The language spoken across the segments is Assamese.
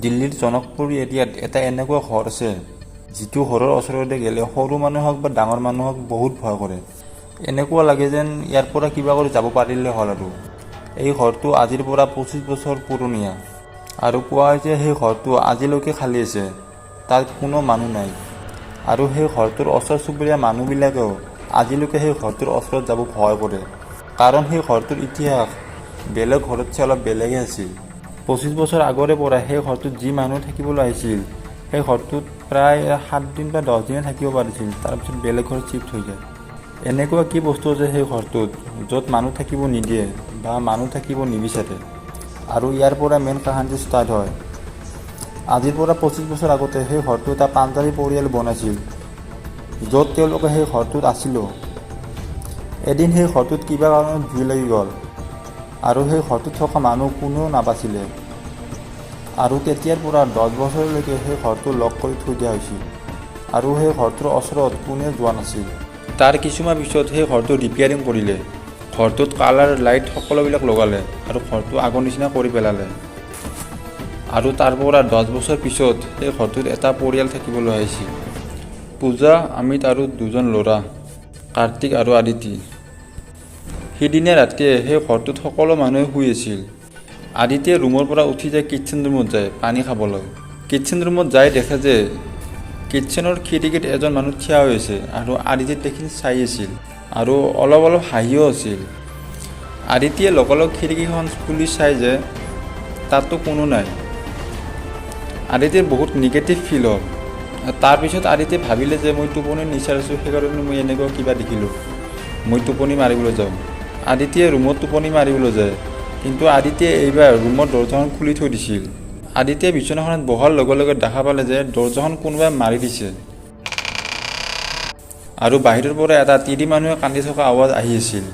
দিল্লীৰ জনকপুৰ এৰিয়াত এটা এনেকুৱা ঘৰ আছে, যিটো ঘৰৰ ওচৰলৈ গ'লে সৰু মানুহ হওক বা ডাঙৰ মানুহ হওক, বহুত ভয় কৰে। এনেকুৱা লাগে যেন ইয়াৰ পৰা কিবা কৰি যাব পাৰিলে হ'ল। আৰু এই ঘৰটো আজিৰ পৰা 25 বছৰ পুৰণীয়া আৰু কোৱা হৈছে সেই ঘৰটো আজিলৈকে খালী আছে, তাত কোনো মানুহ নাই। আৰু সেই ঘৰটোৰ ওচৰ চুবুৰীয়া মানুহবিলাকেও আজিলৈকে সেই ঘৰটোৰ ওচৰত যাব ভয় কৰে, কাৰণ সেই ঘৰটোৰ ইতিহাস বেলেগ ঘৰতকৈ অলপ বেলেগে আছিল। 25 বছৰ আগৰে পৰা সেই ঘৰটোত যি মানুহ থাকিবলৈ আহিছিল, সেই ঘৰটোত প্ৰায় 7 দিন বা 10 দিনে থাকিব পাৰিছিল, তাৰপিছত বেলেগ ঘৰত চিফ্ট হৈ যায়। এনেকুৱা কি বস্তু আছে সেই ঘৰটোত, য'ত মানুহ থাকিব নিদিয়ে বা মানুহ থাকিব নিবিচাৰে? আৰু ইয়াৰ পৰা মেইন কাহানীটো ষ্টাৰ্ট হয়। আজিৰ পৰা 25 বছৰ আগতে সেই ঘৰটো এটা পাঞ্জাৱী পৰিয়াল বনাইছিল, য'ত তেওঁলোকে সেই ঘৰটোত আছিলো। এদিন সেই ঘৰটোত কিবা কাৰণত জুই লাগি গ'ল আৰু সেই ঘৰটোত থকা মানুহ কোনেও নাবাচিলে। আৰু তেতিয়াৰ পৰা 10 বছৰলৈকে সেই ঘৰটো লক কৰি থৈ দিয়া হৈছিল আৰু সেই ঘৰটোৰ ওচৰত কোনেও যোৱা নাছিল। তাৰ কিছুমাহ পিছত সেই ঘৰটো ৰিপেয়াৰিং কৰিলে, ঘৰটোত কালাৰ, লাইট সকলোবিলাক লগালে আৰু ঘৰটো আগৰ নিচিনা কৰি পেলালে। আৰু তাৰ পৰা 10 বছৰ পিছত সেই ঘৰটোত এটা পৰিয়াল থাকিবলৈ আহিছিল, পূজা, অমিত আৰু দুজন ল'ৰা, কাৰ্তিক আৰু আদিতি। সিদিনা ৰাতিয়ে সেই ঘৰটোত সকলো মানুহে শুই আছিল। আদিতিয়ে ৰুমৰ পৰা উঠি যায়, কিটচেন ৰুমত যায় পানী খাবলৈ। কিটচেন ৰুমত যাই দেখে যে কিটচেনৰ খিৰিকীত এজন মানুহ থিয় হৈ আছে আৰু আদিতিক দেখি চাই আছিল আৰু অলপ অলপ হাঁহিও আছিল। আদিতিয়ে লগালগ খিৰিকীখন খুলি চাই যে তাতো কোনো নাই। আদিতিৰ বহুত নিগেটিভ ফিল হ'ল। তাৰপিছত আদিতিয়ে ভাবিলে যে মই টোপনি নিচাত আছোঁ, সেইকাৰণে মই এনেকুৱা কিবা দেখিলোঁ, মই টোপনি মাৰিবলৈ যাওঁ। আদিতিয়ে ৰুমত টোপনি মাৰিবলৈ যায়, কিন্তু আদিতিয়ে এইবাৰ ৰুমৰ দৰ্জাখন খুলি থৈ দিছিল। আদিতিয়ে বিচনাখনত বহাৰ লগে লগে দেখা পালে যে দৰ্জাখন কোনোবাই মাৰি দিছে আৰু বাহিৰৰ পৰা এটা তিৰি মানুহে কান্দি থকা আৱাজ আহি আছিল।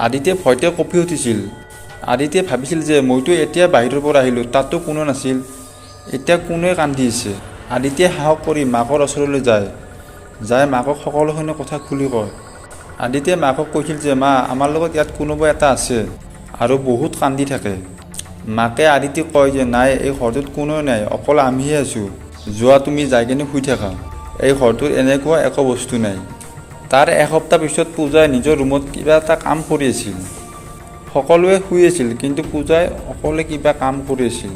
আদিতিয়ে ভয়তে কঁপি উঠিছিল। আদিতিয়ে ভাবিছিল যে মইতো এতিয়া বাহিৰৰ পৰা আহিলোঁ, তাততো কোনো নাছিল, এতিয়া কোনে কান্দি আছে? আদিতিয়ে সাহস কৰি মাকৰ ওচৰলৈ যায়। যাই মাকক সকলোখিনি কথা খুলি কয়। আদিতিয়ে মাকক কৈছিল যে মা, আমাৰ লগত ইয়াত কোনোবা এটা আছে আৰু বহুত কান্দি থাকে। মাকে আদিতিক কয় যে নাই, এই ঘৰটোত কোনেও নাই, অকল আমিহে আছোঁ। যোৱা, তুমি যাই কিনে শুই থাকা, এই ঘৰটোত এনেকুৱা একো বস্তু নাই। তাৰ এসপ্তাহ পিছত পূজাই নিজৰ ৰুমত কিবা এটা কাম কৰি আছিল। সকলোৱে শুই আছিল, কিন্তু পূজাই অকলে কিবা কাম কৰি আছিল।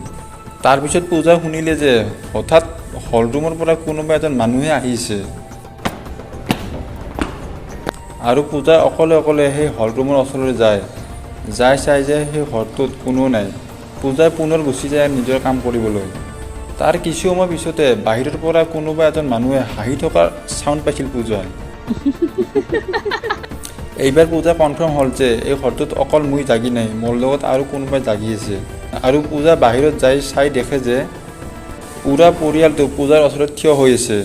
তাৰপিছত পূজাই শুনিলে যে হঠাৎ হল ৰুমৰ পৰা কোনোবা এজন মানুহে আহিছে আৰু পূজাই অকলে অকলে সেই হল ৰুমৰ ওচৰলৈ যায়। যাই চাই যে সেই ঘৰটোত কোনো নাই। পূজাই পুনৰ গুচি যায় নিজৰ কাম কৰিবলৈ। তাৰ কিছু সময় পিছতে বাহিৰৰ পৰা কোনোবা এজন মানুহে হাঁহি থকাৰ চাউণ্ড পাইছিল পূজাই। এইবাৰ পূজা কনফাৰ্ম হ'ল যে এই ঘৰটোত অকল মই জাগি নাই, মোৰ লগত আৰু কোনোবাই জাগি আছে। আৰু পূজা বাহিৰত যাই চাই দেখে যে পূৰা পৰিয়ালটো পূজাৰ ওচৰত থিয় হৈ আছে,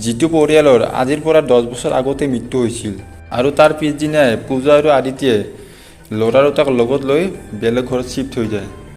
যিটো পৰিয়ালৰ আজিৰ পৰা 10 বছৰ আগতে মৃত্যু হৈছিল। আৰু তাৰ পিছদিনাই পূজা আৰু আদিত্যে ল'ৰা দুটাক লগত লৈ বেলেগ ঘৰত চিফ্ট হৈ যায়।